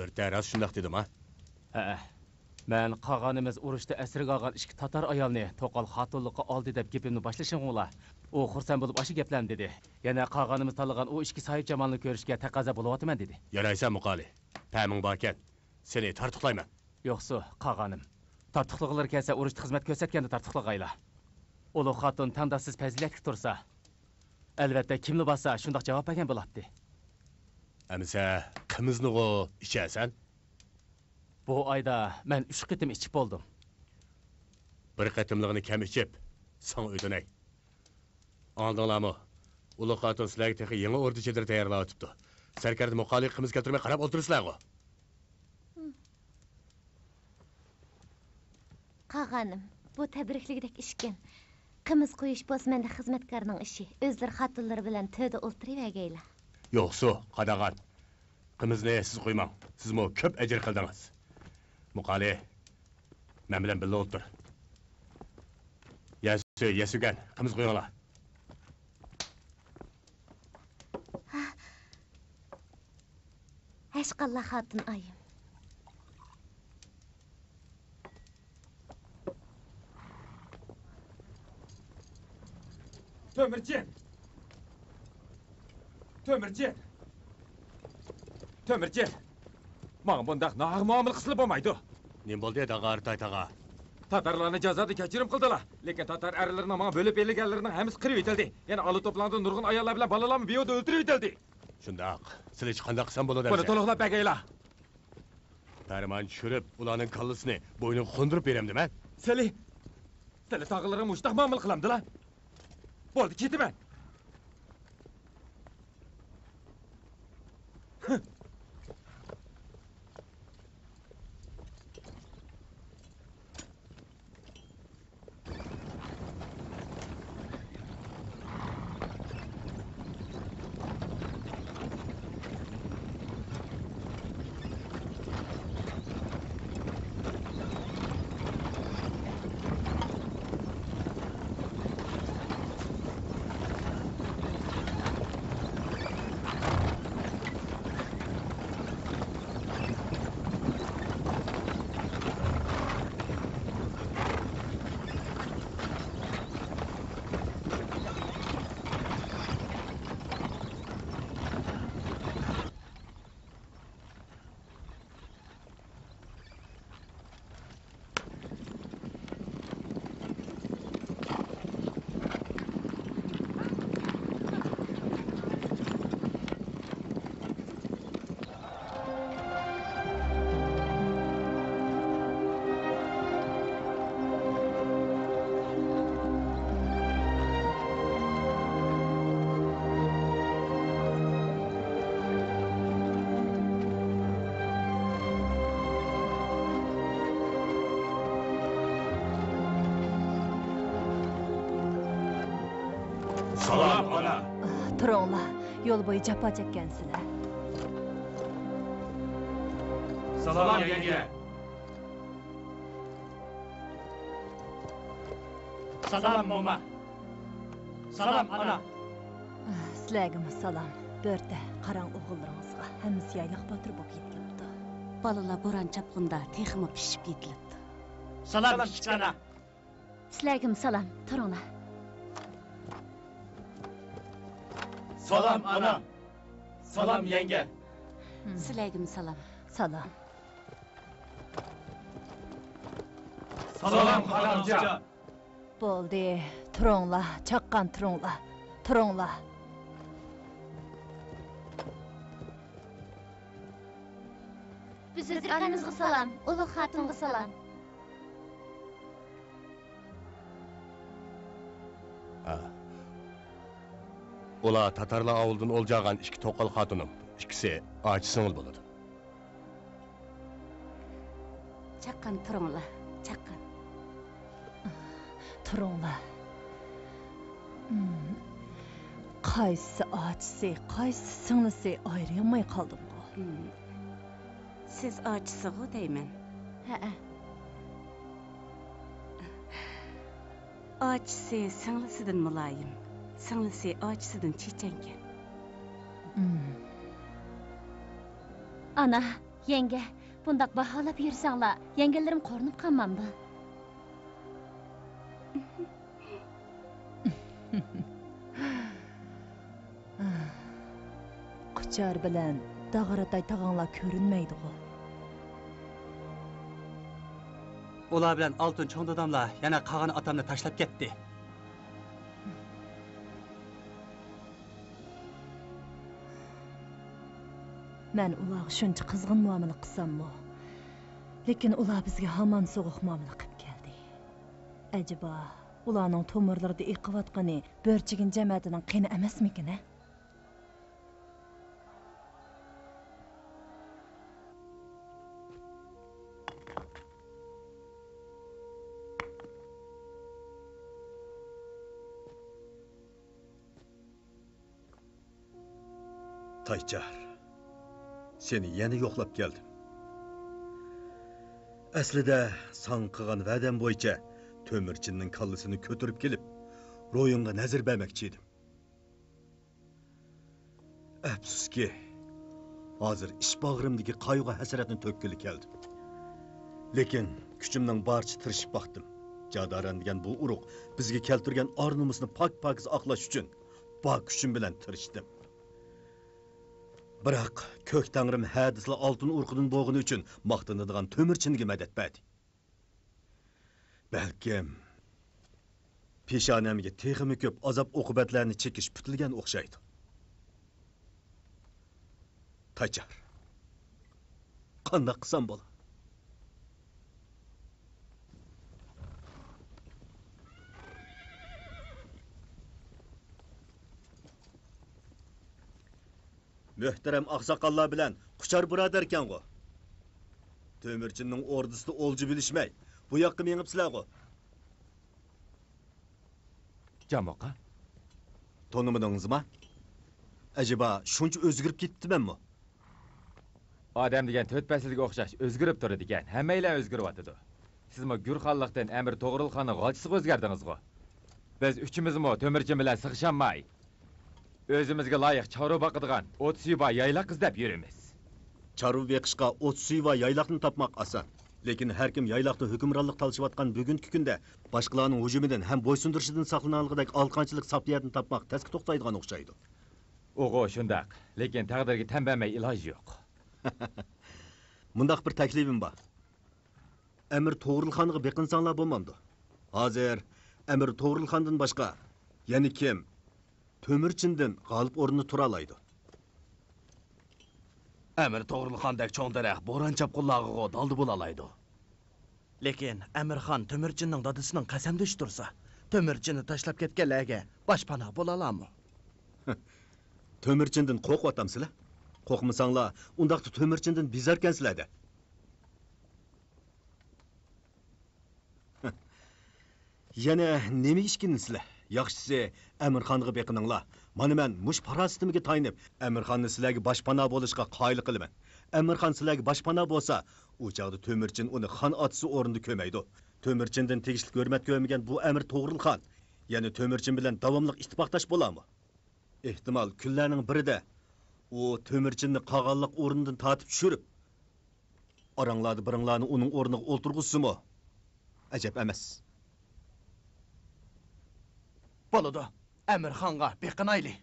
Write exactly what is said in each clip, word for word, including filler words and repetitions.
بۆرتە، راست شۇنداق دېدىما؟ ھەئە. مەن قاغانىمىز ئۇرۇشتا ئەسىرگە ئالغان ئىككى تاتار ئايالنى توقال خاتۇنلۇققا ئالدى دەپ گېپىمنى باشلىشىمغىلا، ئۇ خۇرسەن بولۇپ ئاشۇ گەپلەرنى دېدى. يەنە قاغانىمىز تاللىغان ئۇ ئىككى ساھىبجامالنى كۆرۈشكە تەقەززا بولۇۋاتىمەن دېدى. يارايسەن، مۇقالى. پەمىڭ باركەن. سېنى تارتۇقلايمەن. يوقسۇ، قاغانىم. تارتۇقلىغۇلىرى كەلسە ئۇرۇشتا خىزمەت كۆرسەتكەندە تارتۇقلىغايلا. ئۇلۇغ خاتۇن تەڭداشسىز پەزىلەتلىك تۇرسا، ئەلۋەتتە كىملا بارسا شۇنداق جاۋاب بەرگەن بولاتتى. ئەمىسە قىمىزنىغۇ ئىچەرسەن؟ بۇ ئايدا مەن ئۈچ قېتىم ئىچىپ بولدۇم. بىر قېتىملىقىنى كەم ئىچىپ، ساڭا ئۆتۈنەي. ئاڭلىدىڭلارمۇ؟ ئۇلۇغ خاتۇن سىلەرگە تېخى يېڭى ئوردا چېدىرى تەييارلاۋېتىپتۇ. سەركەردە مۇقالىغا قىمىز كەلتۈرمەي قاراپ ئولتۇرىسىلەرغۇ؟ قاغانىم، بۇ تەبرىكلىگۈدەك ئىشكەن. قىمىز قويۇش بولسا مەندە خىزمەتكارنىڭ ئىشى. ئۆزلىرى خاتۇنلىرى بىلەن تۆردە ئولتۇرۇۋەرگەيلا. يوقسۇ، قاداغان. قىمىزنى سىز قۇيماڭ. سىزمۇ كۆپ ئەجىر قىلدىڭىز. مۇقالى، مەن بىلەن بىللە ئولتۇر. يەسۈ، يەسۈگەن، قىمىز قۇيۇڭلار. ھەشقاللا خاتۇن ئايىم. تۆمۈرچى! تۆمۈرچى! تۆمۈرچى! ماڭا بۇنداق ناھەق مۇئامىلە قىلسىلا بولمايدۇ. نېمە بولدى، داغار تايتاغا؟ تاتارلارنى جازادا كەچۈرۈم قىلدىلا. لېكىن تاتار ئەرلىرىنىڭ ماڭا بۆلۈپ بېرىلگەنلىرىنىڭ ھەممىسى قىرىۋېتىلدى. يەنە ئالا توپىلاڭدا نۇرغۇن ئاياللار بىلەن بالىلارمۇ بىيۇدە ئۆلتۈرۈۋېتىلدى. شۇنداق. سىلىچە قانداق قىلسام بولىدۇ بۇنى ئەمىسە؟ تولۇقلاپ بەرگەيلا. پەرمان چۈشۈرۈپ، ئۇلارنىڭ كاللىسىنى بوينىغا قوندۇرۇپ بېرەمدىمەن؟ سىلى، سىلى تاغىلىرىڭ مۇشتاق مۇئامىلە قىلامدىلا؟ بولدى، كېتىمەن. سالام، ئانا. تۇرۇڭلار، يول بويى جاپا چەككەنسىلەر. سالام، يەڭگە. سالام، موما. سالام، ئانا. سىلەرگىمۇ سالام. بۆرتە، قاراڭ ئوغۇللىرىڭىزغا، ھەممىسى يايلاق باتۇر بولۇپ يېتىلىپتۇ. بالىلار بوران-چاپقۇندا تېخىمۇ پىشىپ يېتىلىپتۇ. سالام، كىچىك ئانا. سىلەرگىمۇ سالام، تۇرۇڭلار. سالام، ئانا. سالام، يەڭگە. سىلەرگىمۇ سالام. سالام. سالام، قاراڭجان. بولدى، تۇرۇڭلار، چاققان تۇرۇڭلار، تۇرۇڭلار. بۈزرۈكخانىمىزغا سالام، ئۇلۇغ خاتۇنغا سالام. ھە. ئۇلار تاتارلار ئاۋۇلىدىن ئولجا ئالغان ئىككى توقال خاتۇنۇم. ئىككىسى ئاچا سىڭىل بولىدۇ. چاققان تۇرۇڭلار، چاققان. تۇرۇڭلار. قايسىسى ئاچىسى، قايسىسى سىڭلىسى ئايرىيالماي قالدىمغۇ. سىز ئاچىسىغۇ دەيمەن. ھەئە. ئاچىسى سىڭلىسىدىن مۇلايىم، سىڭلىسى ئاچىسىدىن چېچەنكەن. ئانا، يەڭگە، بۇنداق باھالاپ يۈرسەڭلار، يەڭگەنلىرىم قورۇنۇپ قالمامدۇ؟ قۇچار بىلەن داغراتاي تاغاڭلار كۆرۈنمەيدىغۇ؟ ئۇلار بىلەن ئالتۇن چوڭ داداملار يەنە قاغان ئاتامنى تاشلاپ كەتتى. مەن ئۇلارغا شۇنچە قىزغىن مۇئامىلە قىلساممۇ، لېكىن ئۇلار بىزگە ھامان سوغۇق مۇئامىلە قىلىپ كەلدى. ئەجەبا، ئۇلارنىڭ تومۇرلىرىدا ئېقىۋاتقىنى بۆرچىگىن جەمەتىنىڭ قېنى ئەمەسمىكىن، ھە؟ تايچار، سېنى يەنە يوقلاپ كەلدىم. ئەسلىدە ساڭا قىلغان ۋەدەم بويىچە تۆمۈرچىننىڭ كاللىسىنى كۆتۈرۈپ كېلىپ، روھىڭغا نەزىر بەرمەكچى ئىدىم. ئەپسۇسكى، ھازىر ئىچ باغرىمدىكى قايغۇ-ھەسرەتنى تۆككىلى كەلدىم. لېكىن كۈچۈمنىڭ بارىچە تىرىشىپ باقتىم. جادارەن دېگەن بۇ ئۇرۇق بىزگە كەلتۈرگەن ئار-نومۇسنى پاك-پاكىز ئاقلاش ئۈچۈن بار كۈچۈم بىلەن تىرىشتىم. بىراق كۆك تەڭرىم ھە دېسىلا ئالتۇن ئۇرۇقىدىن بولغىنى ئۈچۈن ماختىنىدىغان تۆمۈرچىنگە مەدەت بەردى. بەلكىم، پېشانەمگە تېخىمۇ كۆپ ئازاب-ئوقۇبەتلەرنى چېكىش پۈتۈلگەن ئوخشايدۇ. تايچار، قانداق قىلسام بولا؟ مۆھتەرەم ئاقساقاللار بىلەن قۇچار بۇرادەركەنغۇ؟ تۆمۈرچىننىڭ ئوردىسىدا ئولجا بىلىشمەي، بۇ ياققا مېڭىپسىلەرغۇ؟ جامۇقا. تونۇمىدىڭىزما؟ ئەجەبا، شۇنچە ئۆزگىرىپ كېتىپتىمەنمۇ؟ ئادەم دېگەن تۆت پەسىلگە ئوخشاش ئۆزگىرىپ تۇرىدىكەن، ھەممەيلەن ئۆزگىرىۋاتىدۇ. سىزمۇ گۈرخانلىقتىن ئەمىر توغرۇلخاننىڭ غالچىسىغا ئۆزگەردىڭىزغۇ؟ بىز ئۈچىمىزمۇ تۆمۈرچىن بىلەن سىغىشالماي، ئۆزىمىزگە لايىق چارۋا باقىدىغان ئوت سۈيى بار يايلاق ئىزدەپ يۈرىمىز. چارۋا بېقىشقا ئوت سۈيى بار يايلاقنى تاپماق ئاسان. لېكىن ھەركىم يايلاقتا ھۆكۈمرانلىق تالىشىۋاتقان بۈگۈنكى كۈندە باشقىلارنىڭ ھۇجۇمىدىن ھەم بويسۇندۇرۇشىدىن ساقلىنالىغۇدەك ئالىقانچىلىق ساپ يەرنى تاپماق تەسكە توختايدىغان ئوخشايدۇ. ئۇغۇ شۇنداق، لېكىن تەقدىرگە تەن بەرمەي ئىلاج يوق. مۇنداق بىر تەكلىپىم بار. ئەمىر توغرۇلخانغا بېقىنساڭلار بولمامدۇ؟ ھازىر ئەمىر توغرۇلخاندىن باشقا يەنە كىم تۆمۈرچىندىن غالىب ئورنىدا تۇرالايدۇ؟ ئەمىر توغرۇلخاندەك چوڭ دەرەخ بوران-چاپقۇنلارغىغۇ دالدا بولالايدۇ. لېكىن ئەمىرخان تۆمۈرچىننىڭ دادىسىنىڭ قەسەمدىشى تۇرسا، تۆمۈرچىننى تاشلاپ كەتكەنلەرگە باشپاناھ بولالايمۇ؟ تۆمۈرچىندىن قورقۇۋاتامسىلەر؟ قورقمىساڭلار، ئۇنداقتا تۆمۈرچىندىن بىزاركەنسىلەر-دە. يەنە نېمە ئىشكىنىسىلەر؟ ياخشىسى، ئەمىرخانغا بېقىنىڭلار. مانا مەن مۇشۇ پاراسىتىمگە تايىنىپ، ئەمىرخاننى سىلەرگە باشپاناھ بولۇشقا قايىل قىلىمەن. ئەمىرخان سىلەرگە باشپاناھ بولسا، ئۇ چاغدا تۆمۈرچىن ئۇنى خان ئاتىسى ئورنىدا كۆرمەيدۇ. تۆمۈرچىندىن تېگىشلىك ھۆرمەت كۆرمىگەن بۇ ئەمىر توغرۇلخان يەنە تۆمۈرچىن بىلەن داۋاملىق ئىتتىپاقداش بولارمۇ؟ ئېھتىمال، كۈنلەرنىڭ بىرىدە ئۇ تۆمۈرچىننى قاغانلىق ئورنىدىن تارتىپ چۈشۈرۈپ، ئاراڭلاردا بىرىڭلارنى ئۇنىڭ ئورنىغا ئولتۇرغۇزسىمۇ ئەجەب ئەمەس. بولىدۇ، ئەمىرخانغا بېقىنايلى.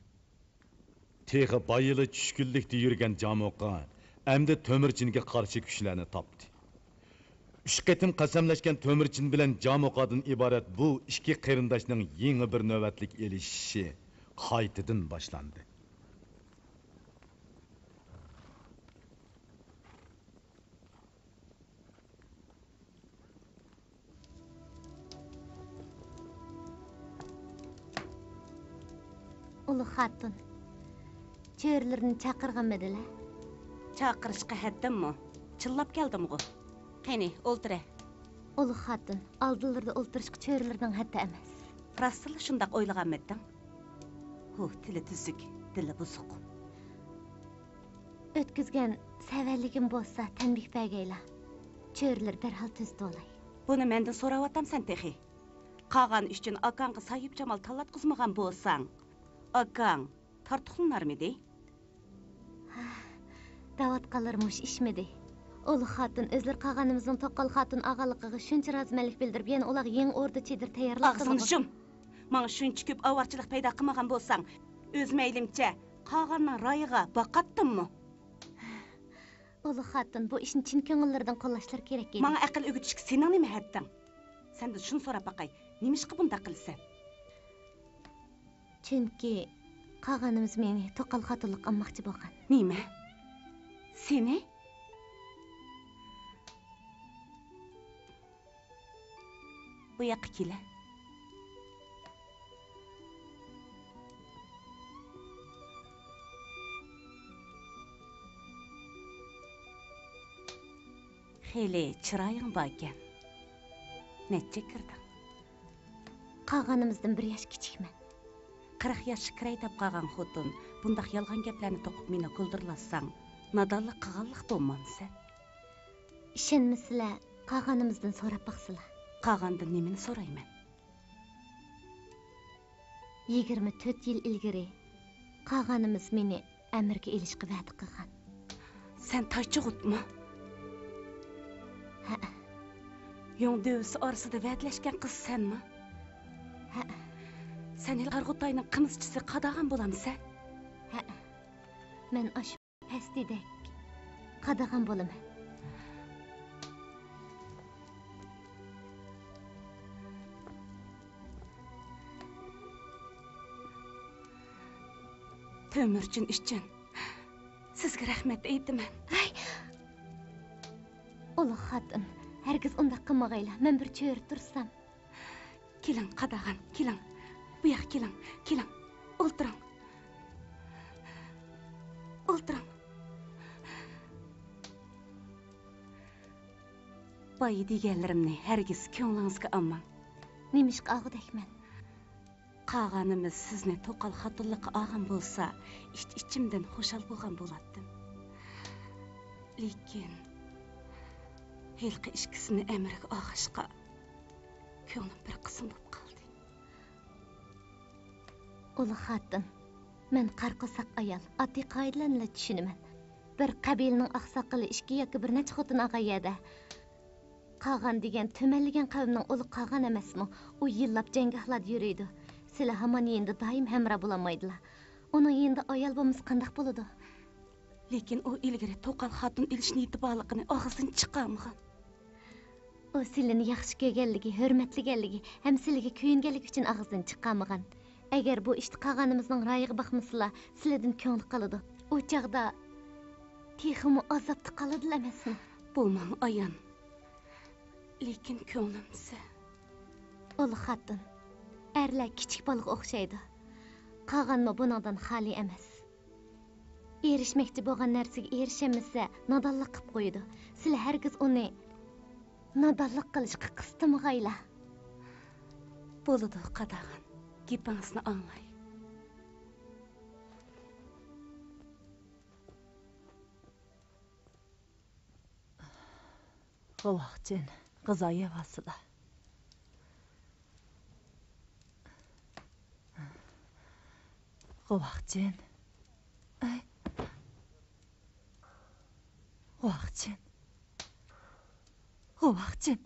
تېخى بايىلا چۈشكۈنلۈكتە يۈرگەن جامۇقا ئەمدى تۆمۈرچىنگە قارشى كۈچلەرنى تاپتى. ئۈچ قېتىم قەسەملەشكەن تۆمۈرچىن بىلەن جامۇقادىن ئىبارەت بۇ ئىككى قېرىنداشنىڭ يېڭى بىر نۆۋەتلىك ئېلىشىشى قايتىدىن باشلاندى. ئۇلۇغ خاتۇن، چۆرىلىرىنى چاقىرغانمىدىلە؟ چاقىرىشقا ھەددىممۇ؟ چىللاپ كەلدىمغۇ. قېنى، ئولتۇرە. ئۇلۇغ خاتۇن، ئالدىلىرىدا ئولتۇرۇشقا چۆرىلىرىنىڭ ھەددى ئەمەس. راستتىنلا شۇنداق ئويلىغانمىدىڭ؟ ھۇ، تىلى تۈزۈك، دىلى بۇزۇق. ئۆتكۈزگەن سەۋەنلىكىم بولسا تەنبىھ بەرگەيلا. چۆرىلىرى دەرھال تۈزىتىۋالاي. بۇنى مەندىن سوراۋاتامسەن تېخى؟ قاغان ئۈچۈن ئاكاڭغا ساھىبجامال تاللاتقۇزمىغان بولساڭ، ئاكاڭ تارتۇقلىنارمىدى؟ دەۋاتقانلىرى مۇشۇ ئىشمىدى؟ ئۇلۇغ خاتۇن ئۆزلىرى قاغانىمىزنىڭ توققال خاتۇن ئالغانلىقىغا شۇنچە رازىمەنلىك بىلدۈرۈپ، يەنە ئۇلارغا يېڭى ئوردا چېدىر تەييارلاپ، ئاغزىڭنى جۇم! ماڭا شۇنچە كۆپ ئاۋارىچىلىق پەيدا قىلمىغان بولساڭ، ئۆز مەيلىمچە قاغاننىڭ رايىغا باقاتتىممۇ؟ ئۇلۇغ خاتۇن، بۇ ئىشنى چىن كۆڭۈللىرىدىن قوللاشلىرى كېرەك ئىدى. ماڭا ئەقىل ئۆگىتىشكە سېنىڭ نېمە ھەددىڭ؟ سەندىن شۇنى سوراپ باقاي، نېمىشقا بۇنداق قىلىسەن؟ چۈنكى قاغانىمىز مېنى توقال خاتۇنلۇققا ئالماقچى بولغان. نېمە؟ سېنى؟ بۇ ياققا كېلە. خېلى چىرايىڭ باركەن. نەچچە كىردىڭ؟ قاغانىمىزدىن بىر ياش كىچىكمەن. قىرىق ياشقا كىرەي دەپ قالغان خوتۇن بۇنداق يالغان گەپلەرنى توقۇپ مېنى گۈلدۈرلاتساڭ، نادانلىق قىلغانلىق بولمامسەن؟ ئىشەنمىسىلە، قاغانىمىزدىن سوراپ باقسىلا. قاغاندىن نېمىنى سورايمەن؟ يىگىرمە تۆت يىل ئىلگىرى قاغانىمىز مېنى ئەمىرگە ئېلىشقا ۋەدە قىلغان. سەن تايچىغۇتمۇ؟ ھەئە. يۇڭ دۆۋىسى ئارىسىدا ۋەدىلەشكەن قىز سەنمۇ؟ ھەئە. سەن ھېلى قارىغۇتاينىڭ قىمىزچىسى قاداغان بولامسەن؟ ھەئە. مەن ئاشۇ پەستىدەك قاداغان بولىمەن. تۆمۈرچىن ئۈچۈن سىزگە رەھمەت ئېيتىمەن. ھەي! ئۇلۇغ خاتۇن، ھەرگىز ئۇنداق قىلمىغايلا، مەن بىر چۆرە تۇرسام. كېلىڭ، قاداغان، كېلىڭ. بۇ ياققا كېلىڭ، كېلىڭ. ئولتۇرۇڭ. ئولتۇرۇڭ. بايا دېگەنلىرىمنى ھەرگىز كۆڭلىڭىزگە ئالماڭ. نېمىشقا ئالغۇدەكمەن؟ قاغانىمىز سىزنى توقال خاتۇنلۇققا ئالغان بولسا، ئىچ-ئىچىمدىن خۇشال بولغان بولاتتىم. لېكىن ھېلىقى ئىككىسىنى ئەمىرگە ئالغاچقا، كۆڭلۈم بىر قىسىم بولۇپ قالدى. ئۇلۇغ خاتۇن، مەن قارا قورساق ئايال، ئاددىي قائىدىلەرنىلا چۈشىنىمەن. بىر قەبىلىنىڭ ئاقساقىلى ئىككى ياكى بىر نەچچە خوتۇن ئالغان يەردە، قاغان دېگەن تۈمەنلىگەن قەۋمنىڭ ئۇلۇغ قاغان ئەمەسمۇ؟ ئۇ يىللاپ جەڭگاھلاردا يۈرىدۇ. سىلە ھامان يېنىدا دائىم ھەمراھ بولالمايدىلا. ئۇنىڭ يېنىدا ئايال بولمىسا قانداق بولىدۇ؟ لېكىن ئۇ ئىلگىرى توقال خاتۇن ئېلىش نىيىتى بارلىقىنى ئاغزىدىن چىقارمىغان. ئۇ سىلىنى ياخشى كۆرگەنلىكى، ھۆرمەتلىگەنلىكى ھەم سىلىگە كۆيۈنگەنلىكى ئۈچۈن ئاغزىدىن چىقارمىغان. ئەگەر بۇ ئىشتا قاغانىمىزنىڭ رايىغا باقمىسىلا، سىلىدىن كۆڭلى قالىدۇ. ئۇ چاغدا تېخىمۇ ئازابتا قالىدىلا ئەمەسمۇ؟ بۇ ماڭا ئايان. لېكىن كۆڭلۈم سە. ئۇلۇغ خاتۇن، ئەرلەر كىچىك بالىغا ئوخشايدۇ. قاغانمۇ بۇنىڭدىن خالىي ئەمەس. ئېرىشمەكچى بولغان نەرسىگە ئېرىشەلمىسە، نادانلىق قىپ قويىدۇ. سىلە ھەرگىز ئۇنى نادانلىق قىلىشقا قىستىمىغايلا. بولىدۇ، قاداغان. گېپىڭىزنى ئاڭلاي. غوۋاخچىن، غىزا يەۋالسىلا. غوۋاخچىن. ئەي. غوۋاخچىن. غوۋاخچىن.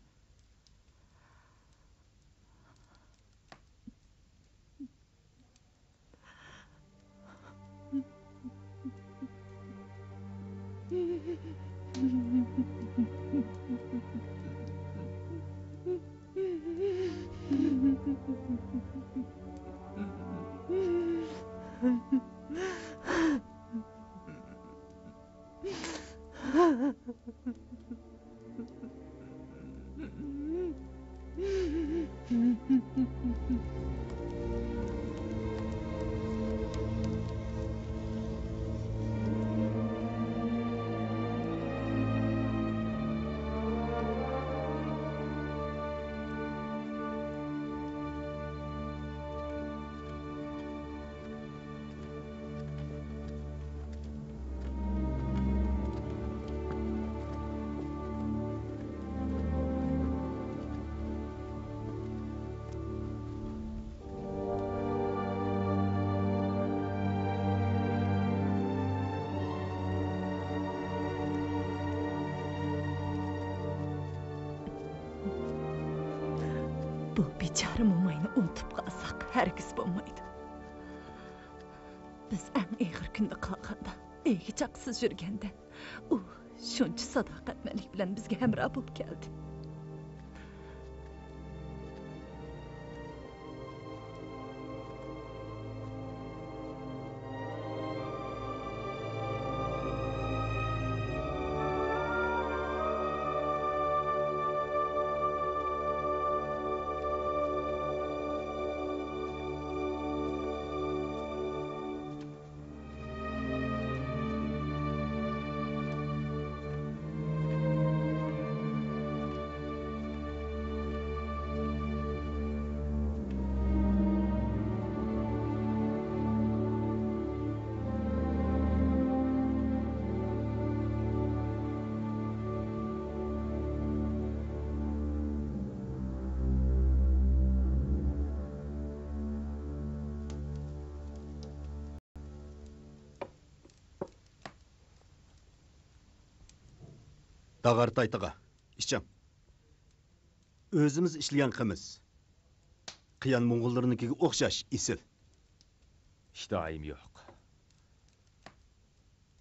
بۇ بىچارە موماينى ئۇنتۇپ قالساق ھەرگىز بولمايدۇ. بىز ئەڭ ئېغىر كۈندە قالغاندا، ئىگە-چاقىسىز يۈرگەندە، ئۇ شۇنچە ساداقەتمەنلىك بىلەن بىزگە ھەمراھ بولۇپ كەلدى. داغار تايتىغا ئىچىڭ. ئۆزىمىز ئىشلىگەن قىمىز. قىيان موڭغۇللىرىنىڭكىگە ئوخشاش ئېسىل. ئىشتىھايىم يوق.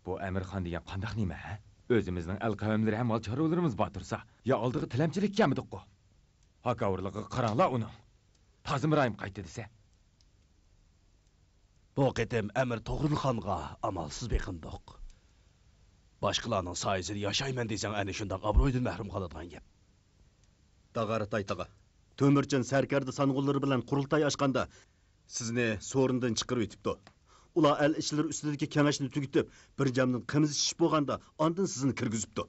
بۇ ئەمىرخان دېگەن قانداق نېمە، ھە؟ ئۆزىمىزنىڭ ئەل قەۋملىرى ھەم مال چارۋىلىرىمىز بار تۇرسا، يا ئالدىغا تىلەمچىلىككە كەلمىدۇققۇ؟ ھاكاۋۇرلۇقىغا قاراڭلار ئۇنىڭ. تازا مىرايىم قايتتى دېسە. بۇ قېتىم ئەمىر توغرۇلخانغا ئامالسىز بېقىندۇق. باشقىلارنىڭ سايىسىدا ياشايمەن دېسەڭ، ئەنە شۇنداق ئابرۇيدىن مەھرۇم قالىدىغان گەپ. داغار تايتىغا. تۆمۈرچىن سەركەردە سانغۇنلىرى بىلەن قۇرۇلتاي ئاچقاندا، سىزنى سورۇندىن چىقىرىۋېتىپتۇ. ئۇلار ئەل ئىشلىرى ئۈستىدىكى كېڭەشنى تۈگىتىپ، بىر جەمدىن قىمىز ئىچىشىپ بولغاندا، ئاندىن سىزنى كىرگۈزۈپتۇ.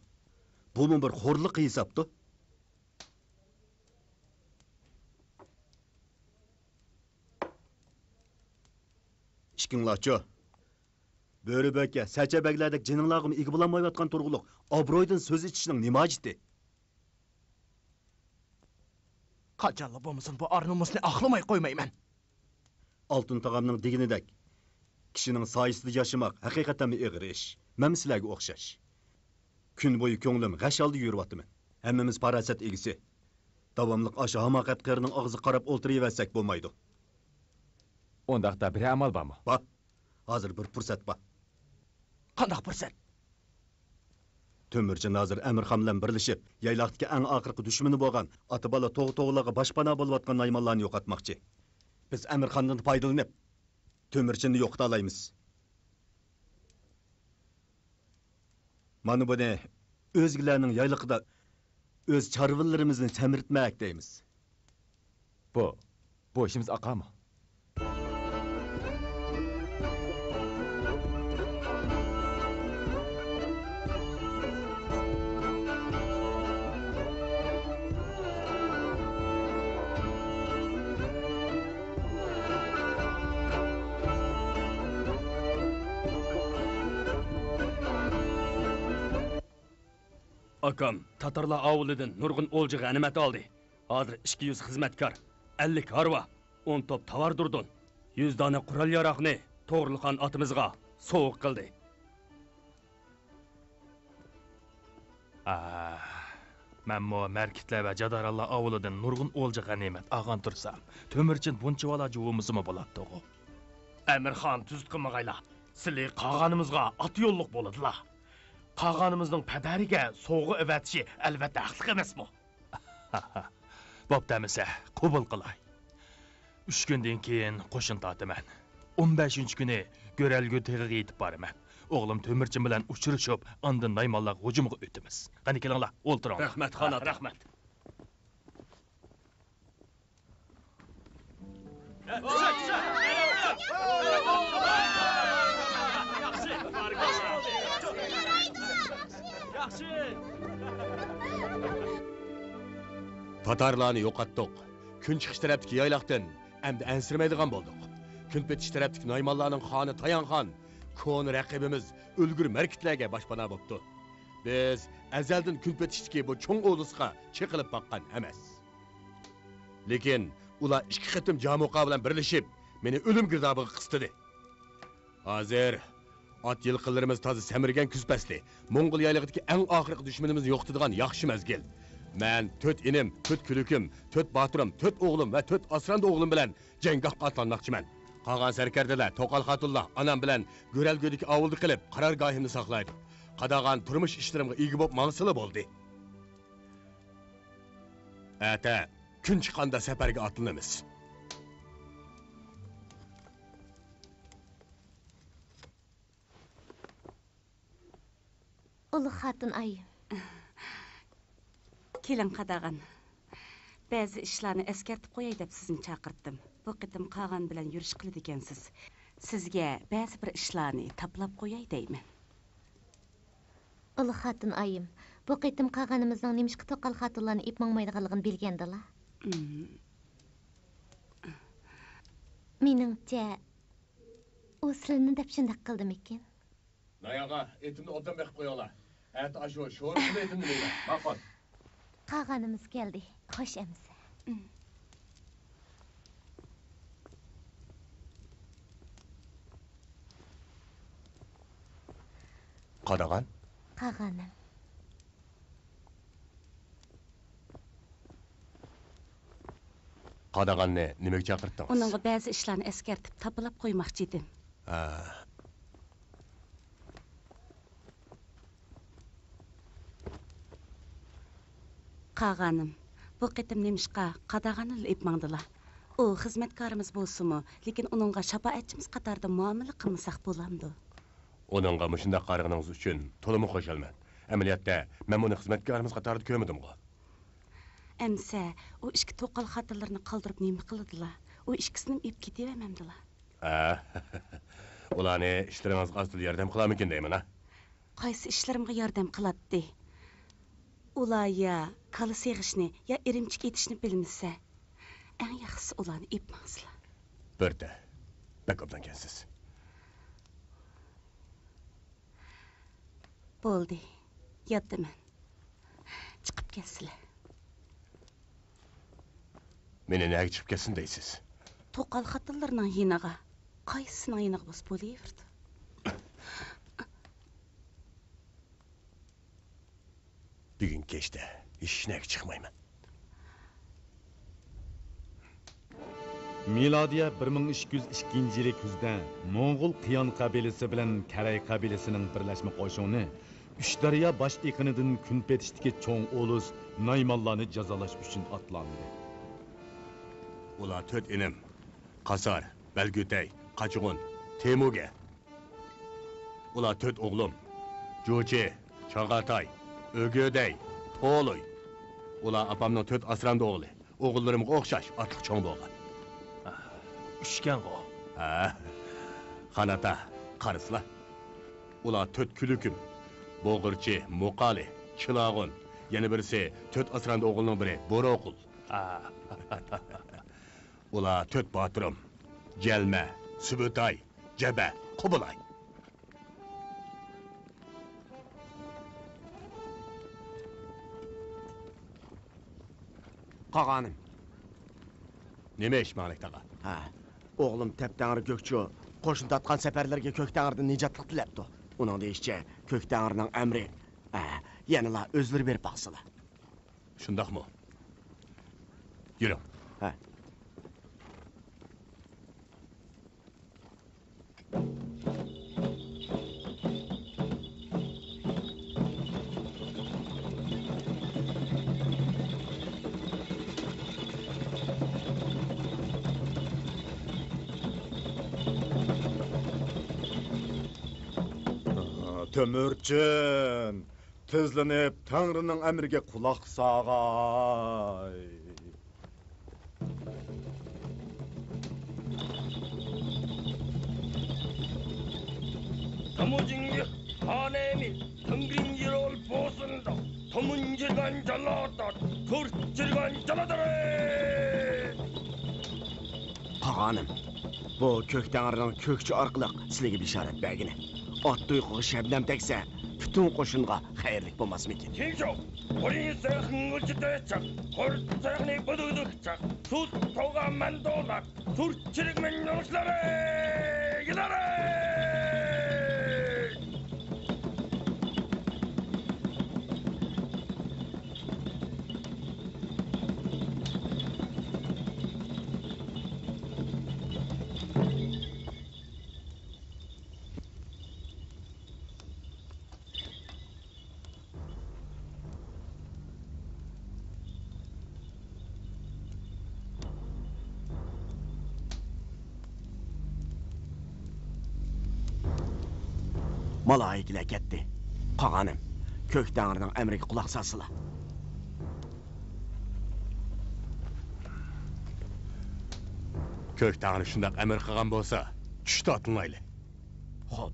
بۇمۇ بىر خورلۇق ھېسابتۇ. ئىككىڭلارچۇ؟ بۆرە بۆكە، سەچە بەگلەردەك جېنىڭلارغىمۇ ئىگە بولالمايۋاتقان تۇرغۇلۇق ئابرۇيدىن سۆز ئېچىشنىڭ نېمە ھاجىتى؟ قاچانلا بولمىسۇن، بۇ ئار-نومۇسنى ئاقلىماي قويمايمەن. ئالتۇن تاغامنىڭ دېگىنىدەك، كىشىنىڭ سايىسىدا ياشىماق ھەقىقەتەنمۇ ئېغىر ئىش. مەنمۇ سىلەرگە ئوخشاش. كۈن بويى كۆڭلۈم غەش ھالدا يۈرۈۋاتىمەن. ھەممىمىز پاراسەت ئىگىسى. داۋاملىق ئاشۇ ھاماقەت قېرىنىڭ ئاغزىغا قاراپ ئولتۇرۇۋەرسەك بولمايدۇ. ئۇنداقتا بىر ئامال بارمۇ؟ بار. ھازىر بىر پۇرسەت بار. قانداق پۇرسەت؟ تۆمۈرچىن ھازىر ئەمىرخان بىلەن بىرلىشىپ، يايلاقتىكى ئەڭ ئاخىرقى دۈشمىنى بولغان ئاتىبالا توغا-توغىلارغا باشپاناھ بولۇۋاتقان نايمانلارنى يوقاتماقچى. بىز ئەمىرخاندىن پايدىلىنىپ، تۆمۈرچىننى يوقىتالايمىز. مانا بۇنى ئۆزگىلەرنىڭ يايلىقىدا ئۆز چارۋىلىرىمىزنى سەمرىتمەك دەيمىز. بۇ، بۇ ئىشىمىز ئاقارمۇ؟ ئاكام تاتارلار ئاۋۇلىدىن نۇرغۇن ئولجا غەنىيمەت ئالدى. ھازىر ئىككى يۈز خىزمەتكار، ئەللىك ھارۋا، ئون توپ تاۋار دۇردۇن، يۈز دانە قورال-ياراغنى توغرۇلخان ئاتىمىزغا سوۋغا قىلدى. ئاھ، مەنمۇ مەركىتلەر ۋە جادارانلار ئاۋۇلىدىن نۇرغۇن ئولجا غەنىيمەت ئالغان تۇرسام، تۆمۈرچىن بۇنچىۋالا جۇۋۇمىسىمۇ بولاتتىغۇ. ئەمىرخان تۈزۈت قىلمىغايلا، سىلى قالغانىمىزغا ئاتا يوللۇق بولىدىلا. قالغانىمىزنىڭ پەدەرىگە سوۋغا ئەۋەتىشى ئەلۋەتتە ھەقلىق ئەمەسمۇ؟ بوپتۇ ئەمىسە، قوبۇل قىلاي. ئۈچ كۈندىن كېيىن قوشۇن تارتىمەن. ئون بەشىنچى كۈنى گۆرەلگۈ تېغىغا يېتىپ بارىمەن. ئوغلۇم تۆمۈرچىن بىلەن ئۇچرىشىپ، ئاندىن نايمانلار ھۇجۇمىغا ئۆتىمىز. قېنى كېلىڭلار، ئولتۇرۇڭلار. رەھمەت، خان ئاتا. رەھمەت. تاتارلارنى يوقاتتۇق. كۈنچىقىش تەرەپتىكى يايلاقتىن ئەمدى ئەنسىرىمەيدىغان بولدۇق. كۈنپېتىش تەرەپتىكى نايمانلارنىڭ خانى تايانخان، كونا رەقىبىمىز ئۆلگۈر مەركىتلەرگە باشپاناھ بوپتۇ. بىز ئەزەلدىن كۈنپېتىشتىكى بۇ چوڭ ئۇلۇسقا چېقىلىپ باققان ئەمەس. لېكىن ئۇلار ئىككى قېتىم جامۇقا بىلەن بىرلىشىپ، مېنى ئۆلۈم گىردابىغا قىستىدى. ھازىر ئات يىلقىلىرىمىز تازا سەمرىگەن كۈز پەسلى، موڭغۇل يايلىقىدىكى ئەڭ ئاخىرقى دۈشمىنىمىزنى يوقىتىدىغان ياخشى مەزگىل. مەن تۆت ئىنىم، تۆت كۈلۈكۈم، تۆت باتۇرۇم، تۆت ئوغلۇم ۋە تۆت ئاسراندا ئوغلۇم بىلەن جەڭگاھقا ئاتلانماقچىمەن. قالغان سەركەردىلەر توقال خاتۇنلار ئانام بىلەن گۈرەلگۆدىكى ئاۋۇلدا قېلىپ، قارارگاھىمنى ساقلايدۇ. قاداغان تۇرمۇش ئىشلىرىمغا ئىگە بولۇپ ماڭسىلا بولدى. ئەتە كۈن چىققاندا سەپەرگە ئاتلىنىمىز. ئۇلۇغ خاتۇن ئايىم. كېلىڭ، قاداغان. بەزى ئىشلارنى ئەسكەرتىپ قوياي دەپ سىزنى چاقىرتتىم. بۇ قېتىم قاغان بىلەن يۈرۈش قىلىدىكەنسىز. سىزگە بەزى بىر ئىشلارنى تاپىلاپ قوياي دەيمەن. ئۇلۇغ خاتۇن ئايىم، بۇ قېتىم قاغانىمىزنىڭ نېمىشقا توقال خاتۇنلارنى ئېلىپ ماڭمايدىغانلىقىنى بىلگەندىلا؟ ئىم. مېنىڭچە، ئۇ سىلىنى دەپ شۇنداق قىلدىمىكىن؟ ناياغا، ئېتىمنى ئوبدان بېقىپ قويۇڭلار. ئەتە ئاشۇ شورپىلى ئېتىمنى يەيمەن. ماقۇل. قاغانىمىز كەلدى. خوش ئەمىسە. قاداغان؟ قاغانىم. قاداغاننى نېمىگە چاقىرتتىڭىز؟ ئۇنىڭغا بەزى ئىشلارنى ئەسكەرتىپ، تاپىلاپ قويماقچى ئىدىم. ھە. قاغانىم، بۇ قېتىم نېمىشقا قاداغاننىلا ئېلىپ ماڭدىلا؟ ئۇ خىزمەتكارىمىز بولسىمۇ، لېكىن ئۇنىڭغا شاپائەتچىمىز قاتارىدا مۇئامىلە قىلمىساق بولامدۇ؟ ئۇنىڭغا مۇشۇنداق قارىغىنىڭىز ئۈچۈن تولىمۇ خۇشالمەن. ئەمەلىيەتتە، مەنمۇ ئۇنى خىزمەتكارىمىز قاتارىدا كۆرمىدىمغۇ. ئەمسە ئۇ ئىككى توقال خاتىنلىرىنى قالدۇرۇپ نېمە قىلىدىلا؟ ئۇ ئىككىسىنىمۇ ئېلىپ كېتىۋەرمەمدىلا؟ ھە، ئۇلارنى ئىشلىرىڭىزغا ئاز-تولا ياردەم قىلارمىكىن دەيمەن ھە. قايسى ئىشلىرىمغا ياردەم قىلاتتى؟ ئۇلار يا كالا سېغىشنى، يا ئىرىمچىك ئېتىشنى بىلمىسە، ئەڭ ياخشىسى ئۇلارنى ئېلىپ ماڭسىلا. بىردە، بەك ئوبدانكەنسىز. بولدى، ياتىمەن. چىقىپ كەتسىلە. مېنى نەگە چىقىپ كەتسۇن دەيسىز؟ توقال خاتىنلىرىنىڭ يېنىغا، قايسىسىنىڭ يېنىغا بولسا بولۇۋېرىدۇ. بۈگۈن كەچتە ھېچنەگە چىقمايمەن. مىلادىيە بىر مىڭ ئىككى يۈز ئىككىنچى يىلى كۈزدە موڭغۇل قىيان قەبىلىسى بىلەن كەرەي قەبىلىسىنىڭ بىرلەشمە قوشۇنى ئۈچ دەريا باش ئېقىنىدىن كۈنپېتىشتىكى چوڭ ئۇلۇس نايمانلارنى جازالاش ئۈچۈن ئاتلاندى. ئۇلار تۆت ئىنىم، قاسار، بەلگۈتەي، قاچىغۇن، تېمۇگە. ئۇلار تۆت ئوغلۇم، جۇچى، چاغاتاي، ئۆگۆدەي، تولۇي. ئۇلار ئاپامنىڭ تۆت ئاسرامدا ئوغلى. ئوغۇللىرىمغا ئوخشاش ئاتلىق چوڭ بولغان. ئۈچكەنغۇ؟ ھە. خان ئاتا، قارىسىلا. ئۇلار تۆت كۈلۈكۈم. بوغۇرچى، موقالى، چىلاغۇن. يەنە بىرسى تۆت ئاسرامدا ئوغلىنىڭ بىرى، بوروقۇل. ئۇلار تۆت باتۇرۇم. جەلمە، سۈبۈتاي، جەبە، قۇبۇلاي. قاغانىم. نېمە ئىش، مالىك تاغا؟ ھە، ئوغلۇم تەپتەڭرى كۆكچۇ قوشۇن تارتقان سەپەرلەرگە كۆكتەڭرىدىن نىجاتلىق تىلەپتۇ. ئۇنىڭ دېيىشىچە، كۆكتەڭرىنىڭ ئەمرى، ھە، يەنىلا ئۆزلىرى بېرىپ باقسىلا. شۇنداقمۇ؟ يۈرۈڭ. ھە. تۆمۈرچىن! تېزلىنىپ، تەڭرىنىڭ ئەمرىگە قۇلاق ساغاي. تامۇجىڭ خانىمى تەڭرىڭ يېرىل بولسۇن دەپ، تامۇنجىغان جالادا، تۇرچىرغان جالادىرى. قاغانىم، بۇ كۆك تەڭرىنىڭ كۆكچى ئارقىلىق سىلىگە بېشارەت بەرگىنى. ئات تۇيىقىغا شەبنەم تەگسە، پۈتۈن قوشۇنغا خەيرلىك بولماسمىكىن؟ كىمشۇ، قۇرۇيسى خىڭغىچى تېچىق، قورساقنى بۇدۇقچاق، سۇس توغا مەندولاق، تۇرچىرىك مەننوشلارى، يىلارى! مالايىكىلەر كەتتى. قالغىنىم، كۆك تەڭرىنىڭ ئەمرىگە قۇلاق سالسىلا. كۆك تەڭرى شۇنداق ئەمىر قىلغان بولسا، چۈشتە ئاتلىنايلى. خوپ.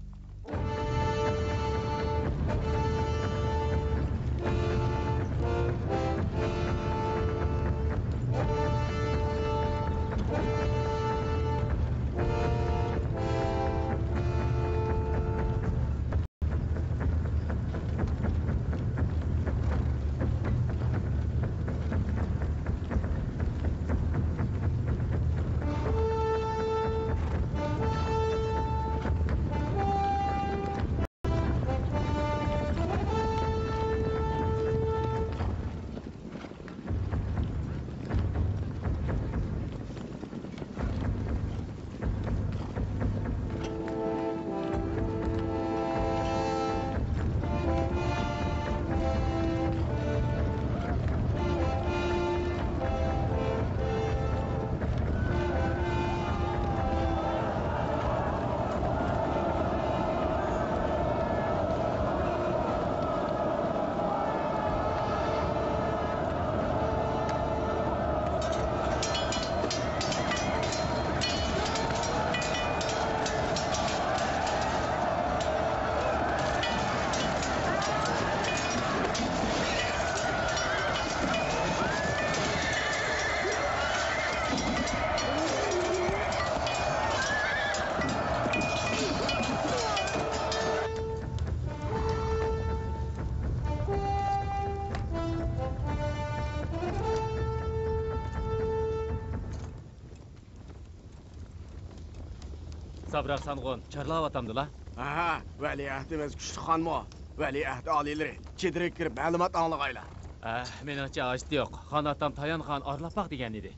سابراق سانغۇن چارلاۋاتامدىلا؟ ھە، ۋەلىئەھدىمىز كۈچلۈك خانمۇ؟ ۋەلىئەھد ئالىيلىرى، چېدىرغا كىرىپ مەلۇمات ئاڭلىغايلا. ھە، مېنىڭچە ھاجىتى يوق. خان ئاتام تايان خان ئارىلاپ باق دېگەن ئىدى.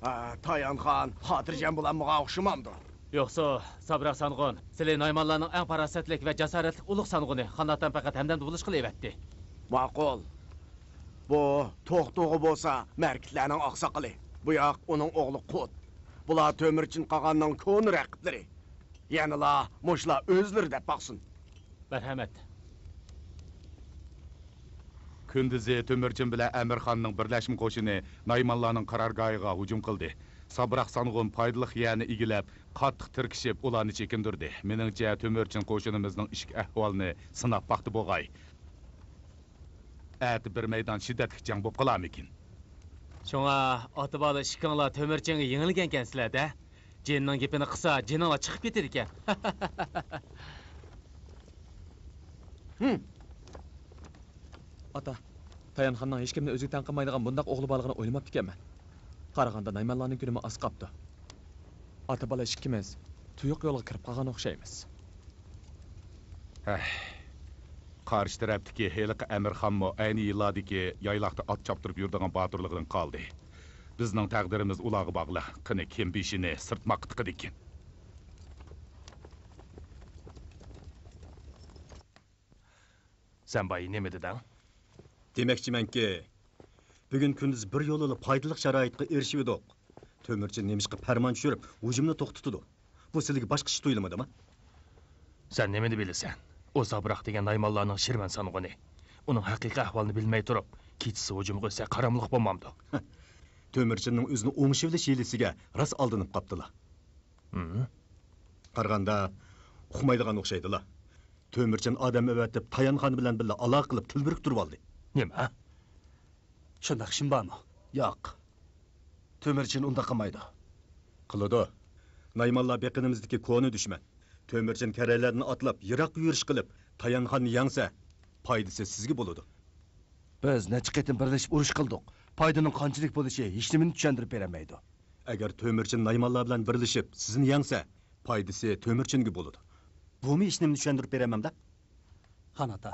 ھە، تايان خان خاتىرجەم بولالمىغان ئوخشىمامدۇ؟ يوقسۇ، سابراق سانغۇن، سىلى نايمانلارنىڭ ئەڭ پاراسەتلىك ۋە جاسارەتلىك ئۇلۇغ سانغۇنى، خان ئاتام پەقەت ھەمدەمدە بولۇشقىلا ئەۋەتتى. ماقۇل. بۇ توختۇغا بولسا مەركىتلەرنىڭ ئاقساقىلى. بۇ ياق ئۇنىڭ ئوغلى قۇت. بۇلار تۆمۈرچىن قاغاننىڭ كونا رەقىبلىرى. يەنىلا مۇشۇلار ئۆزلىرى دەپ باقسۇن. مەرھەمەت. كۈندۈزى تۆمۈرچىن بىلەن ئەمىرخاننىڭ بىرلەشمە قوشۇنى نايمانلارنىڭ قارارگاھىغا ھۇجۇم قىلدى. سابراق سانغۇن پايدىلىق يەرنى ئىگىلەپ، قاتتىق تىركىشىپ، ئۇلارنى چېكىندۈردى. مېنىڭچە، تۆمۈرچىن قوشۇنىمىزنىڭ ئىچكى ئەھۋالىنى سىناپ باقتى بوغاي. ئەتە بىر مەيدان شىددەتلىك جەڭ بولۇپ قالارمىكىن؟ شۇڭا، ئاتا-بالا ئىككىڭلار تۆمۈرچىنگە يېڭىلگەنكەنسىلەر-دە. جىننىڭ گېپىنى قىلسا، جېنىڭلار چىقىپ كېتىدىكەن. ھىم. ئاتا، تايانخاننىڭ ھېچكىمنى ئۆزىگە تەڭ قىلمايدىغان بۇنداق ئوغلى بارلىقىنى ئويلىماپتىكەنمەن. قارىغاندا، نايمانلارنىڭ كۈنىمۇ ئاز قاپتۇ. ئاتا-بالا ئىككىمىز تۇيۇق يولغا كىرىپ قالغان ئوخشايمىز. ھەي، قارشى تەرەپتىكى ھېلىقى ئەمىرخانمۇ ئەينى يىللاردىكى يايلاقتا ئات چاپتۇرۇپ يۈرىدىغان باتۇرلۇقىدىن قالدى. بىزنىڭ تەقدىرىمىز ئۇلارغا باغلىق. قېنى، كىم بېشىنى سىرتماققا تىقىدىكىن؟ سەن بايا نېمە دېدىڭ؟ دېمەكچىمەنكى، بۈگۈن كۈندۈز بىر يولىلا پايدىلىق شارائىتقا ئېرىشىۋىدۇق. تۆمۈرچىن نېمىشقا پەرمان چۈشۈرۈپ، ھۇجۇمنى توختىتىدۇ؟ بۇ سىلىگە باشقىچە تۇيۇلمىدىمۇ؟ سەن نېمىنى بىلىسەن؟ ئۇ سابراق دېگەن نايمانلارنىڭ شىرۋەن سانغۇنى. ئۇنىڭ ھەقىقىي ئەھۋالىنى بىلمەي تۇرۇپ، كېچىسى ھۇجۇمغا ئۆتسە قاراملىق بولمامدۇ؟ تۆمۈرچىننىڭ ئۆزىنى ئوڭشىۋېلىش ھىيلىسىگە راست ئالدىنىپ قاپتىلا. ھىم؟ قارىغاندا، ئۇقمايدىغان ئوخشايدىلا. تۆمۈرچىن ئادەم ئەۋەتىپ، تايانخان بىلەن بىللە ئالاقە قىلىپ، تىل بىرىكتۈرۈۋالدى. نېمە؟ شۇنداق ئىشىم بارمۇ؟ ياق. تۆمۈرچىن ئۇنداق قىلمايدۇ. قىلىدۇ. نايمانلار بېقىنىمىزدىكى كونا دۈشمەن. تۆمۈرچىن كەرەيلەردىن ئاتلاپ، يىراققا يۈرۈش قىلىپ، تايانخاننى يەڭسە، پايدىسى سىزگە بولىدۇ. بىز نەچچە قېتىم بىرلىشىپ ئۇرۇش قىلدۇق. پايدىنىڭ قانچىلىك بولۇشى ھېچنېمىنى چۈشەندۈرۈپ بېرەلمەيدۇ. ئەگەر تۆمۈرچىن نايمانلار بىلەن بىرلىشىپ، سىزنى يەڭسە، پايدىسى تۆمۈرچىنگە بولىدۇ. بۇمۇ ھېچنېمىنى چۈشەندۈرۈپ بېرەلمەمدۇ. خان ئاتا،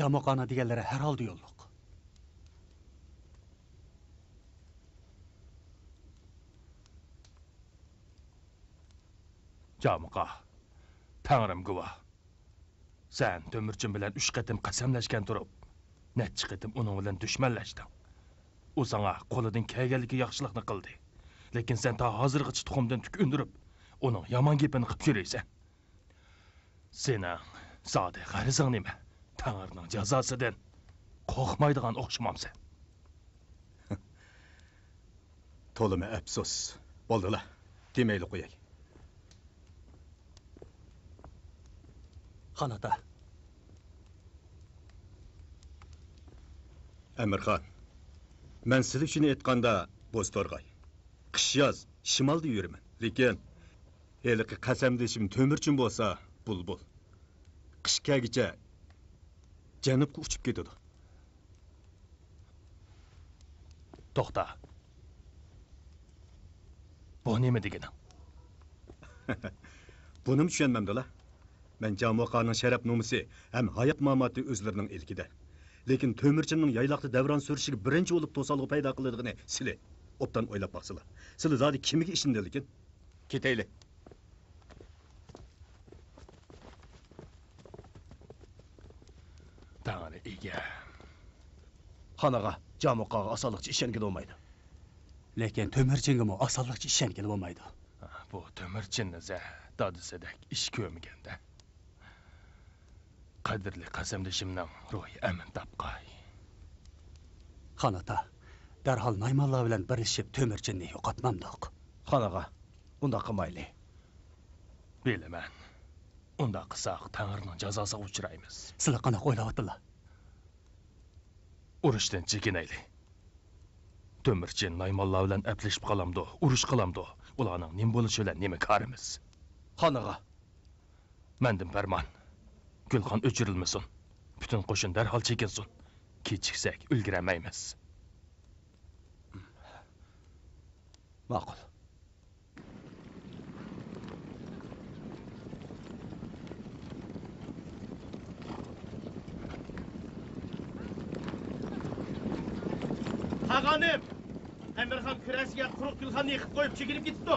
جامۇقانا دېگەنلىرى ھەر ھالدا يوللۇق. جامۇقا، تەڭرىم گۇۋاھ. سەن تۆمۈرچىن بىلەن ئۈچ قېتىم قەسەملەشكەن تۇرۇپ، نەچچە قېتىم ئۇنىڭ بىلەن دۈشمەنلەشتىڭ. ئۇ ساڭا قولىدىن كەلگەنلىكى ياخشىلىقنى قىلدى. لېكىن سەن تا ھازىرغىچە تۇخۇمدىن تۈك ئۈندۈرۈپ، ئۇنىڭ يامان گېپىنى قىلىپ يۈرۈيسەن. سېنىڭ زادى غەرىزىڭ نېمە؟ تەڭرىنىڭ جازاسىدىن قورقمايدىغان ئوخشىمامسەن؟ تولىمۇ ئەپسۇس. بولدىلا، دېمەيلا قوياي. خان ئاتا. ئەمىرخان، مەن سىلى ئۈچۈن ئېيتقاندا بوز تورغاي، قىش-ياز شىمالدا يۈرىمەن. لېكىن ھېلىقى قەسەمدىشىم تۆمۈرچىن بولسا بۇلبۇل. قىش كەلگۈچە جەنۇبقا ئۇچۇپ كېتىدۇ. توختا. بۇ نېمە دېگىنىڭ؟ بۇنىمۇ چۈشەنمەمدىلا. مەن جامۇقانىڭ شەرەپ نومۇسى ھەم ھايات ماماتى ئۆزلىرىنىڭ ئىلكىدە. لېكىن تۆمۈرچىننىڭ يايلاقتا دەۋران سۈرۈشىگە بىرىنچى بولۇپ توسالغۇ پەيدا قىلىدىغىنى سىلى. ئوبدان ئويلاپ باقسىلا. سىلى زادى كىمگە ئىشىنىدۇ لېكىن؟ كېتەيلى. تەڭرى ئىگە. خان ئاغا، جامۇقاغا ئاسانلىقچە ئىشەنگىلى بولمايدۇ. لېكىن تۆمۈرچىنگىمۇ ئاسانلىقچە ئىشەنگىلى بولمايدۇ. بۇ تۆمۈرچىننى زە دادىسىدەك ئىش كۆرمىگەندە. قەدىرلىك قەسەمدىشىمنىڭ روھى ئەمىن تاپقاي. خان ئاتا، دەرھال نايمانلار بىلەن بىرلىشىپ تۆمۈرچىننى يوقاتمامدۇق؟ خان ئاغا، ئۇنداق قىلمايلى. بىلىمەن. ئۇنداق قىلساق، تەڭرىنىڭ جازاسىغا ئۇچرايمىز. سىلەر قانداق ئويلاۋاتىلا؟ ئۇرۇشتىن چېكىنەيلى. تۆمۈرچىن نايمانلار بىلەن ئەپلىشىپ قالامدۇ، ئۇرۇش قىلامدۇ، ئۇلارنىڭ نېمە بولۇشى بىلەن نېمە كارىمىز؟ خان ئاغا! مەندىن پەرمان. گۈلخان ئۆچۈرۈلمىسۇن. پۈتۈن قوشۇن دەرھال چېكىنسۇن. كېچىكسەك، ئۈلگۈرەلمەيمىز. ماقۇل. قاغانىم! ئەمىرخان كۈرەشكە قۇرۇق گۈلخاننى يىقىپ قويۇپ چېكىنىپ كېتىپتۇ.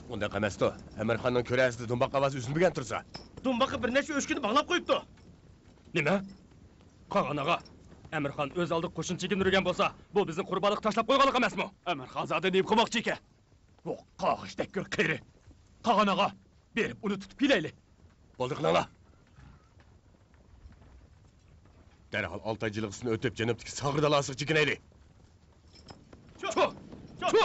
ئۇنداق ئەمەستۇ. ئەمىرخاننىڭ كۈرەسىدە دۇمباق ئاۋازى ئۈزۈلمىگەن تۇرسا. دۇمباققا بىر نەچچە ئۆچكىنى باغلاپ قويۇپتۇ. نېمە؟ قاغان ئاغا، ئەمىرخان ئۆز ئالدىغا قوشۇن چېكىندۈرگەن بولسا، بۇ بىزنى قۇربانلىققا تاشلاپ قويغانلىق ئەمەسمۇ؟ ئەمىرخان زادى نېمە قىلماقچى ئىكەن؟ بۇ قاغىشتەك كۆر قېرى. قاغان ئاغا، بېرىپ ئۇنى تۇتۇپ كېلەيلى. بولدى، قىلىڭلار. دەرھال ئالتاي جىلغىسىدىن ئۆتۈپ، جەنۇبتىكى ساغرا دالاسىغا چېكىنەيلى. چۇ! چۇ!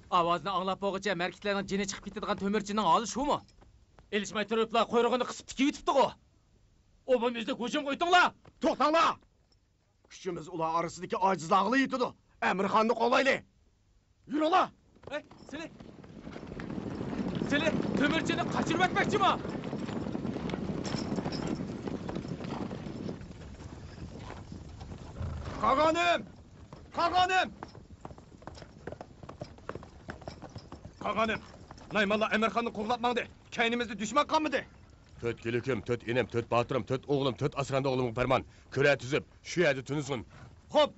ئاۋازنى ئاڭلاپ بولغۇچە مەركىتلەرنىڭ جېنى چىقىپ كېتىدىغان تۆمۈرچىنىڭ ھالى شۇمۇ؟ ئېلىشماي تۇرۇپلا قۇيرۇقىنى قىسىپ تىكىۋېتىپتىغۇ. ئومۇميۈزلۈك ھۇجۇمغا ئۆتۈڭلار! توختاڭلار! كۈچىمىز ئۇلار ئارىسىدىكى ئاجىزلارغىلا يېتىدۇ. ئەمىرخاننى قوغلايلى! يۈرۈڭلار! ھەي، سىلى! سىلى تۆمۈرچىنى قاچۇرۇۋەتمەكچىما؟ قاغانىم! قاغانىم! قاغانىم! نايمانلار ئەمىرخاننى قوغلاپ ماڭدى. كەينىمىزدە دۈشمەن قالمىدى. تۆت كۈلۈكۈم، تۆت ئىنىم، تۆت باتۇرۇم، تۆت ئوغلۇم، تۆت ئاسراندى ئوغلۇمغا پەرمان. كۈرە تۈزۈپ، شۇ يەردە تۈنۈسۇن. خوپ!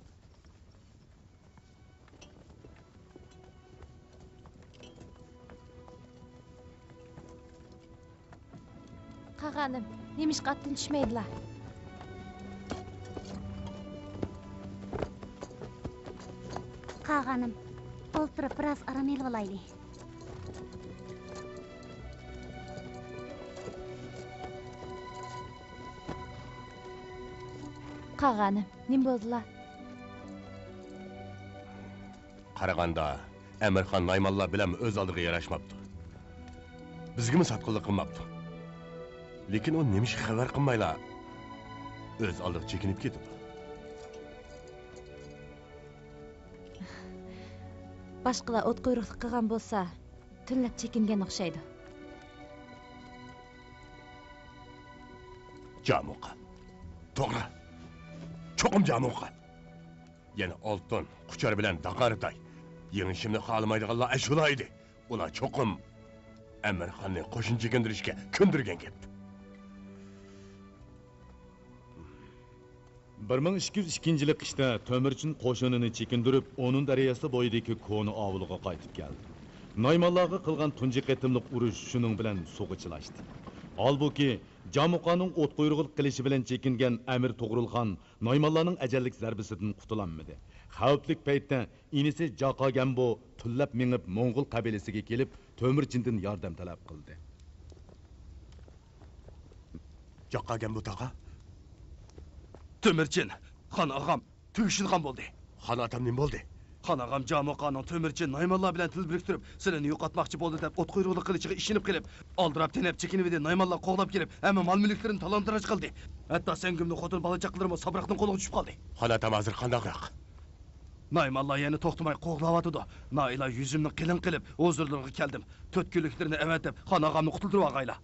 قاغانىم، نېمىشقا ئاتتىن چۈشمەيدىلا؟ قاغانىم، ئولتۇرۇپ بىراز ئارام ئېلىۋالايلى. قاغانىم، نېمە بولدىلا؟ قارىغاندا، ئەمىرخان نايمانلار بىلەنمۇ ئۆز ئالدىغا ياراشماپتۇ. بىزگىمۇ ساتقىنلىق قىلماپتۇ. لېكىن ئۇ نېمىشقا خەۋەر قىلمايلا، ئۆز ئالدىغا چېكىنىپ كېتىدۇ. باشقىلار ئوت قۇيرۇقلۇق قىلغان بولسا، تۈنلەپ چېكىنگەن ئوخشايدۇ. جامۇقا. توغرا. چوقۇم جامۇقا. يەنە ئالتۇن، قۇچار بىلەن داقارىتاي. يېڭىشىمنى خالىمايدىغانلار ئەشۇلار ئىدى. ئۇلار چوقۇم ئەمىرخاننى قوشۇن چېكىندۈرۈشكە كۆندۈرگەن گەپ. بىر مىڭ ئىككى يۈز ئىككىنچى يىلى قىشتا تۆمۈرچىن قوشۇنىنى چېكىندۈرۈپ، ئونۇن دەرياسى بويىدىكى كونا ئاۋۇلىغا قايتىپ كەلدى. نايمانلارغا قىلغان تۇنجى قېتىملىق ئۇرۇش شۇنىڭ بىلەن سۇغا چىلاشتى. ھالبۇكى، جامۇقانىڭ ئوت قۇيرۇقلۇق قىلىشى بىلەن چېكىنگەن ئەمىر توغرۇلخان نايمانلارنىڭ ئەجەللىك زەربىسىدىن قۇتۇلالمىدى. خەۋپلىك پەيتتە ئىنىسى جاقا گەمبو تۈنلەپ مېڭىپ، موڭغۇل قەبىلىسىگە كېلىپ، تۆمۈرچىندىن ياردەم تەلەپ قىلدى. جاقا گەمبو تاغا؟ تۆمۈرچىن، خان ئاغام، تۈگىشىدىغان بولدى. خان ئاتام نېمە بولدى؟ خان ئاغام جامۇقانىڭ تۆمۈرچى نايمانلار بىلەن تىل بىرىكتۈرۈپ، سىلىنى يوقاتماقچى بولدى دەپ ئوت قۇيرۇقلۇق قىلىشىغا ئىشىنىپ قېلىپ، ئالدىراپ تېنەپ چېكىنىۋىدى، نايمانلار قوغلاپ كېلىپ، ھەممە مال-مۈلۈكلىرىنى تالان-تاراج قىلدى. ھەتتا سەڭگۈمنىڭ خوتۇن بالا-چاقىلىرىمۇ سابراقنىڭ قولىغا چۈشۈپ قالدى. خان ئاتام ھازىر قانداقراق؟ نايمانلار يەنە توختىماي قوغلاۋاتىدۇ. نائىلاج يۈزۈمنى قېلىن قىلىپ، ھۇزۇرلىرىغا كەلدىم. تۆت كۈنلۈكلىرىنى ئەۋەتىپ، خان ئاغامنى قۇتۇلدۇرۇۋالغايلا.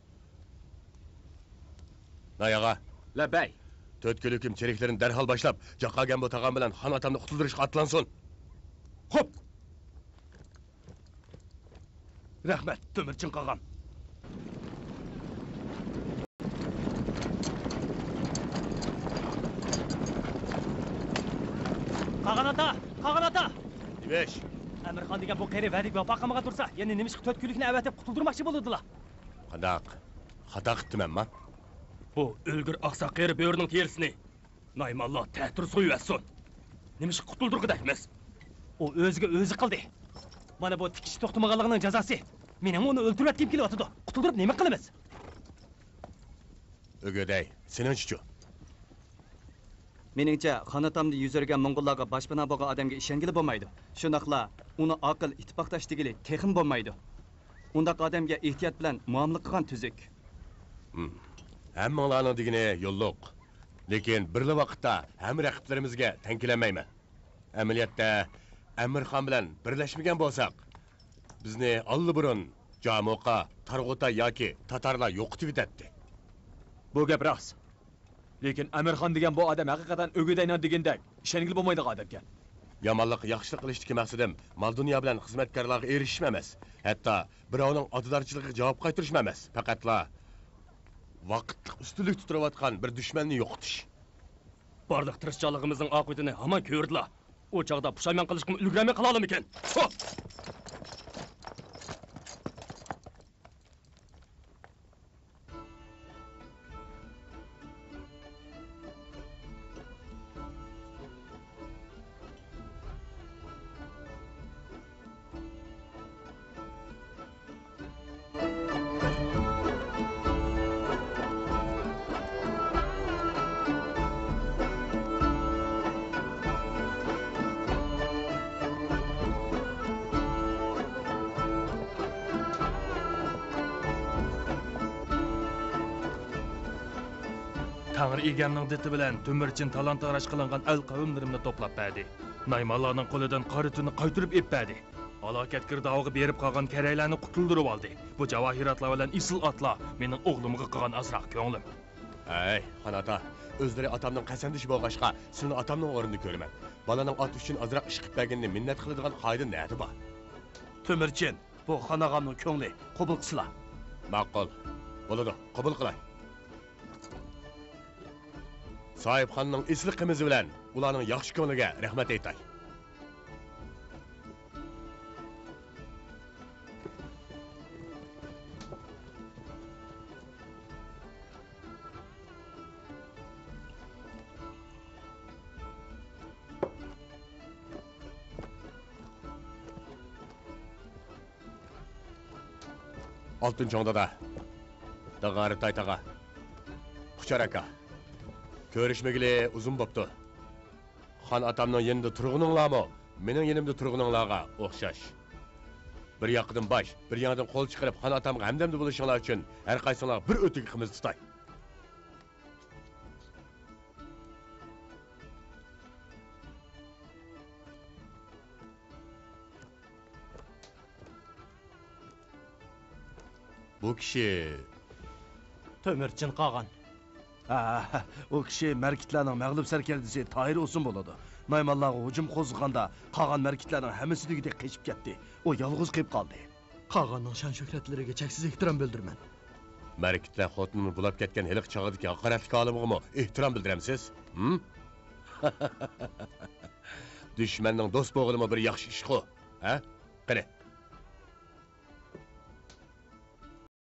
ناي ئاغا. لەببەي. تۆت كۈنلۈكۈم چېرىكلىرىنى دەرھال باشلاپ، جاقا گەمبو تاغام بىلەن خان ئاتامنى قۇتۇلدۇرۇشقا ئاتلانسۇن. خوپ. رەھمەت، تۆمۈرچىن قاغام. قاغان ئاتا! قاغان ئاتا! نېمە ئىش؟ ئەمىرخان دېگەن بۇ قېرى ۋەدىگە ۋاپا قىلمىغان تۇرسا، يەنە نېمىشقا تۆت كۈنلۈكنى ئەۋەتىپ قۇتۇلدۇرماقچى بولىدىلا؟ قانداق؟ خاتا قىپتىمەنما؟ بۇ ئۆلگۈر ئاقساق قېرى بۆرىنىڭ تېرىسىنى نايمانلار تەتۈر سويۇۋەتسۇن. نېمىشقا قۇتۇلدۇرغۇدەكمىز؟ ئۇ ئۆزىگە ئۆزى قىلدى. مانا بۇ تىكىشى توختىمىغانلىقىنىڭ جازاسى. مېنىڭمۇ ئۇنى ئۆلتۈرۈۋەتكۈم كېلىۋاتىدۇ. قۇتۇلدۇرۇپ نېمە قىلىمىز؟ ئۆگەي، سېنىڭچىچۇ؟ مېنىڭچە، خان ئاتامدىن يۈز ئۆرۈگەن موڭغۇللارغا باشپانا بولغان ئادەمگە ئىشەنگىلى بولمايدۇ. شۇنداقلا ئۇنى ئاقىل، ئىتتىپاقداش دېگىلى تېخىمۇ بولمايدۇ. ئۇنداق ئادەمگە ئېھتىيات بىلەن مۇئامىلە قىلغان تۈزۈك. ھىم. ھەممىڭلارنىڭ دېگىنى يوللۇق. لېكىن بىرلا ۋاقىتتا ھەممە رەقىبلىرىمىزگە تەڭ كېلەلمەيمەن. ئەمەلىيەتتە، ئەمىرخان بىلەن بىرلەشمىگەن بولساق، بىزنى ئاللىبۇرۇن جامۇقا، تارغۇتاي ياكى تاتارلار يوقىتىۋېتەتتى. بۇ گەپ راست. لېكىن ئەمىرخان دېگەن بۇ ئادەم ھەقىقەتەن ئۆگىدەينىڭ دېگىنىدەك ئىشەنگىلى بولمايدىغان ئادەمكەن. يامانلىققا ياخشىلىق قىلىشتىكى مەقسىتىم مال-دۇنيا بىلەن خىزمەتكارلارغا ئېرىشىشمۇ ئەمەس. ھەتتا بىراۋنىڭ ئاتىدارچىلىقىغا جاۋاب قايتۇرۇشمۇ ئەمەس. پەقەتلا ۋاقىتلىق ئۈستۈنلۈكتە تۇرۇۋاتقان بىر دۈشمەننى يوقىتىش. بارلىق تىرىشچانلىقىمىزنىڭ ئاقىۋىتىنى ھامان كۆردىلا. ئۇ چاغدا پۇشايمان قىلىشقىمۇ ئۈلگۈرەلمەي قالالىمىكىن؟ ھو! تەڭرى ئىگەمنىڭ دېتى بىلەن تۆمۈرچىن تالان-تاراج قىلىنغان ئەل قەۋملىرىمنى توپلاپ بەردى. نايمانلارنىڭ قولىدىن قارا تۈننى قايتۇرۇپ ئېلىپ بەردى. ھالاكەتكە داۋىغا بېرىپ قالغان كەرەيلەرنى قۇتۇلدۇرۇۋالدى. بۇ جاۋاھىراتلار بىلەن ئېسىل ئاتلار مېنىڭ ئوغلۇمغا قىلغان ئازراق كۆڭلۈم. ھەي، خان ئاتا، ئۆزلىرى ئاتامنىڭ قەسەمدىشى بولغاچقا، سىلىنى ئاتامنىڭ ئورنىدا كۆرىمەن. بالىنىڭ ئات ئۈچۈن ئازراق ئىش قىلىپ بەرگىنىنى مىننەت قىلىدىغان قائىدە نەدە بار؟ تۆمۈرچىن، بۇ خان ئاغامنىڭ كۆڭلى، قوبۇل قىلسىلا. ماقۇل. بولىدۇ، قوبۇل قىلاي. ساھىبخاننىڭ ئېسىل قىمىزى بىلەن ئۇلارنىڭ ياخشى كۆڭلىگە رەھمەت ئېيتاي. ئالتۇن چوڭ دادا. داغارى تايتاغا. قۇچار ئاكا. كۆرۈشمىگىلى ئۇزۇن بوپتۇ. خان ئاتامنىڭ يېنىدا تۇرغىنىڭلارمۇ مېنىڭ يېنىمدا تۇرغىنىڭلارغا ئوخشاش. بىر ياقىدىن باش، بىر ياڭدىن قول چىقىرىپ خان ئاتامغا ھەمدەمدە بولۇشۇڭلار ئۈچۈن ھەرقايسىڭلارغا بىر ئۆتۈكى قىمىز تۇتاي. بۇ كىشى. تۆمۈرچىن قاغان. ھە، ئۇ كىشى مەركىتلەرنىڭ مەغلۇپ سەركەردىسى تاھىر ئوسۇن بولىدۇ. نايمانلارغا ھۇجۇم قوزغىغاندا، قالغان مەركىتلەرنىڭ ھەممىسى دېگۈدەك قېچىپ كەتتى. ئۇ يالغۇز قېلىپ قالدى. قاغاننىڭ شان-شۆھرەتلىرىگە چەكسىز ئېھتىرام بىلدۈرىمەن. مەركىتلەر خوتۇنىنى بۇلاپ كەتكەن ھېلىقى چاغدىكى ھاقارەتلىك ئالىمىغىمۇ ئېھتىرام بىلدۈرەمسىز؟ ھىم؟ دۈشمەننىڭ دوست بولغىنىمۇ بىر ياخشى ئىشقۇ، ھە؟ قېنى،